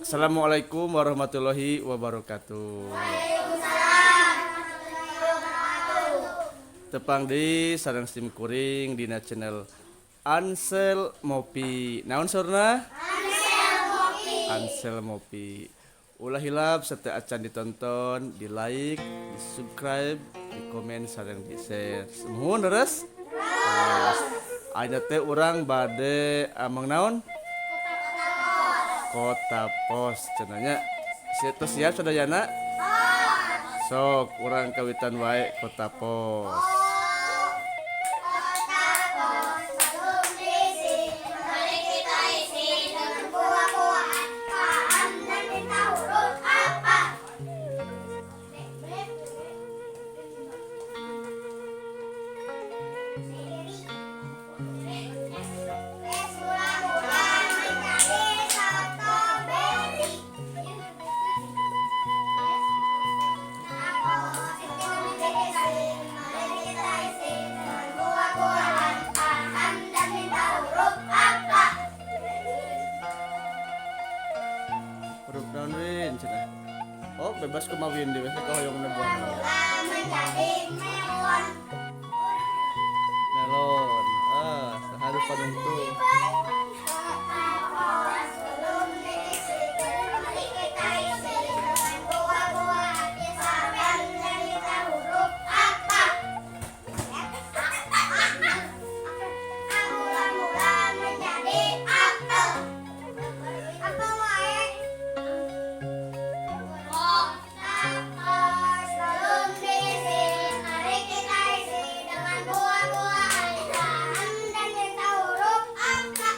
Assalamualaikum warahmatullahi wabarakatuh. Waalaikumsalam warahmatullahi wabarakatuh. Tepang deui sareng sim kuring dina channel Ansel Mopi. Naon saurna? Ansel Mopi. Ansel Mopi. Ulah hilap setiap acan ditonton, di like, di subscribe, di komen sareng di share. Muhun, leres? Terus. Ayeuna teh urang bade ameng naon? Kota pos cenah nya. Siap, siap sadayana? Sok, urang kawitan wae kota pos. Kota pos belum diisi, mari kita isi dengan buah-buahan, paham dan minta huruf apa? B, B, S mula-mula menjadi strawberry. Pos belum diisi, mari kita isi dengan buah-buahan, paham dan minta huruf apa? Huruf naon, Win, cenah? Oh, bebas kumaha Win di we hoyong buah naon. Mula menjadi melon. Melon. Ah, saha panungtu? Pos belum diisi, mari kita isi dengan buah-buahan, paham dan minta huruf apa? A mula-mula menjadi apel. Apel wae. Kota pos belum diisi, mari kita isi dengan buah-buahan, paham dan minta huruf apa?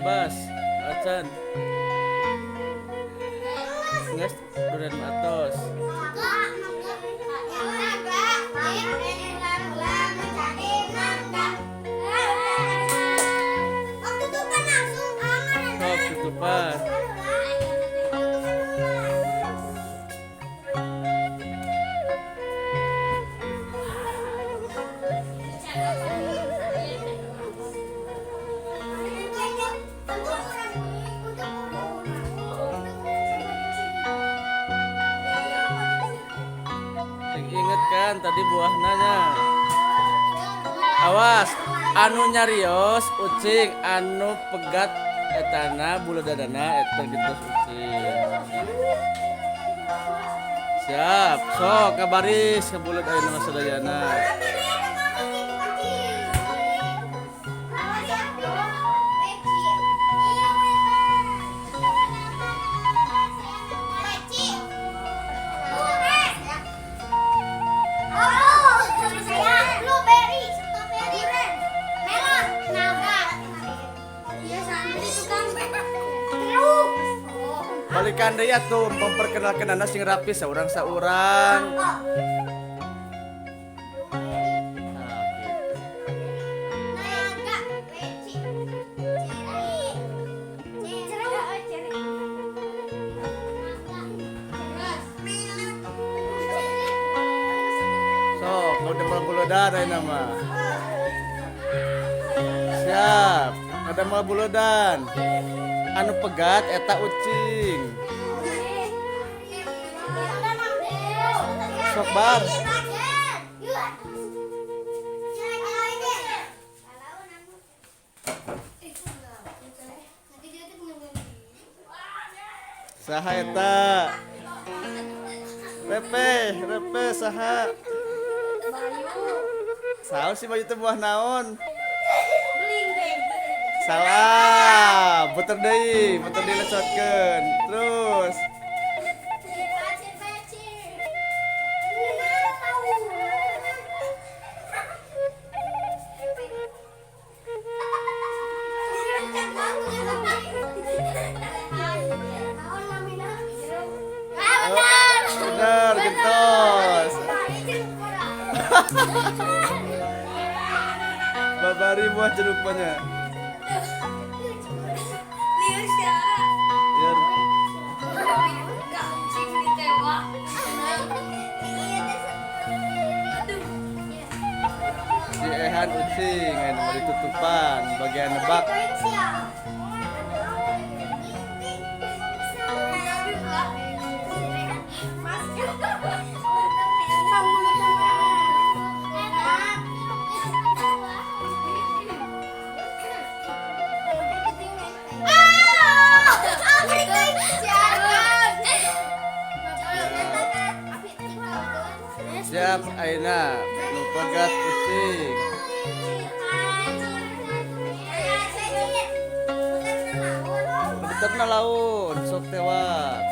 bebas. Acan. Geus durian mah atos. Sok tutupan. Sing inget kan tadi buahna nya. Awas, anu nyarios ucing, anu pegat etana bulu dadana eta ditos ucing. Siap, sok kabaris ka buleud ayeuna mah sadayana. Balikan deui atuh memperkenalkan anak sing rapi saurang-saurang. Nah, gitu. Sok, udah mau buledan ayeuna mah. Siap, ada mau buledan. Anu pegat eta ucing. Sok bar. Saha eta? Repe, repe saha? Saha si Bayu teh buah naon? Salah, puter deui lecotkeun. Terus. Bener, gentos. Babari buah jeruk banyak. Liur. Si Ehan ucing, anu mau ditutupan bagian nebak. Siap ayeuna nu pegat ucing. Beterna laun sok tewak.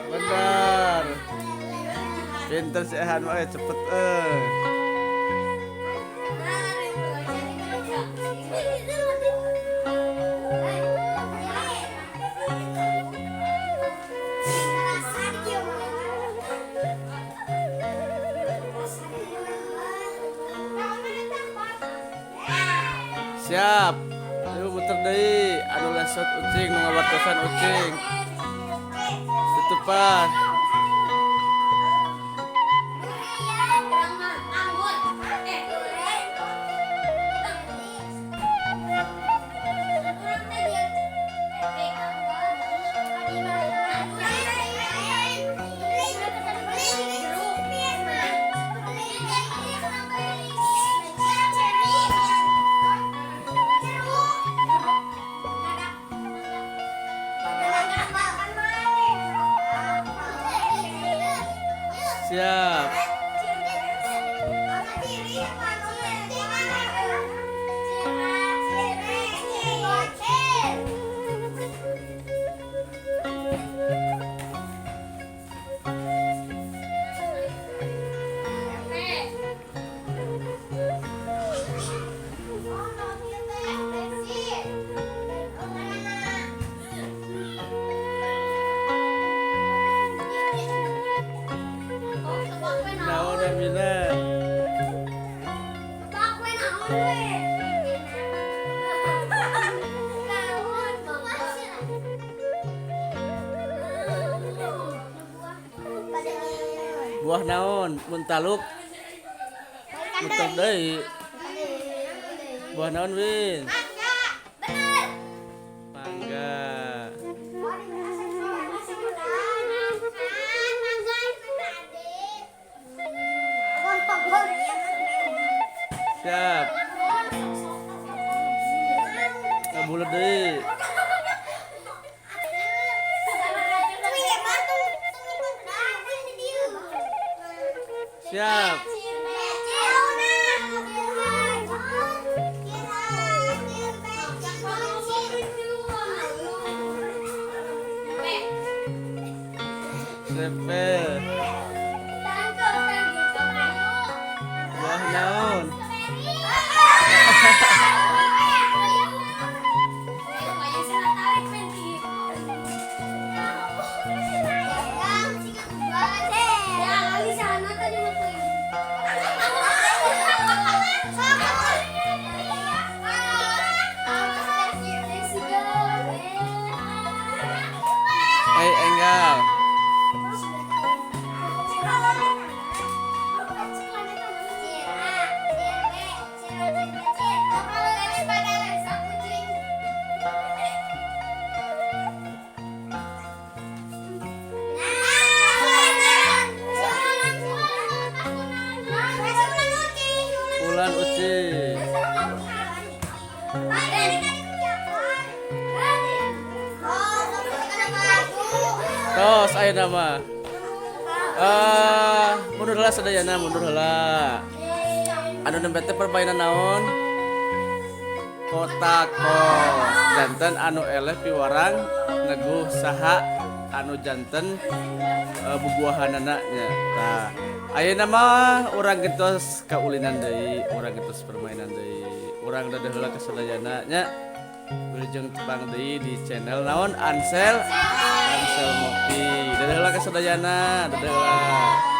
Bener. Pinter si Ehan mah cepet euy. Siap. Ayo muter deui anu lesot ucing nu ngawartosan ucing. Tutupan. Buah naon? Mun taluk muter deui. Buah naon, Win? Mangga. Bener. Mangga. Siap. Bulat deui. Siap. Sepel. Buah naon? Eh, enggal. Ulan uci. Tos ayeuna mah. Eh, mundur heula sadayana, mundur heula. Anu nembe teh permainan naon? Kotak kos. Janten anu eleh piwarang neguh saha anu janten bubuahanana nya. Tah, ayeuna mah urang gentos kaulinan deui, urang gentos permainan deui. Urang dadah heula ka sadayana nya. Wilujeng tepang deui di channel naon? Ansel Ansel Mopi. Dadah heula ka sadayana, dadah heula.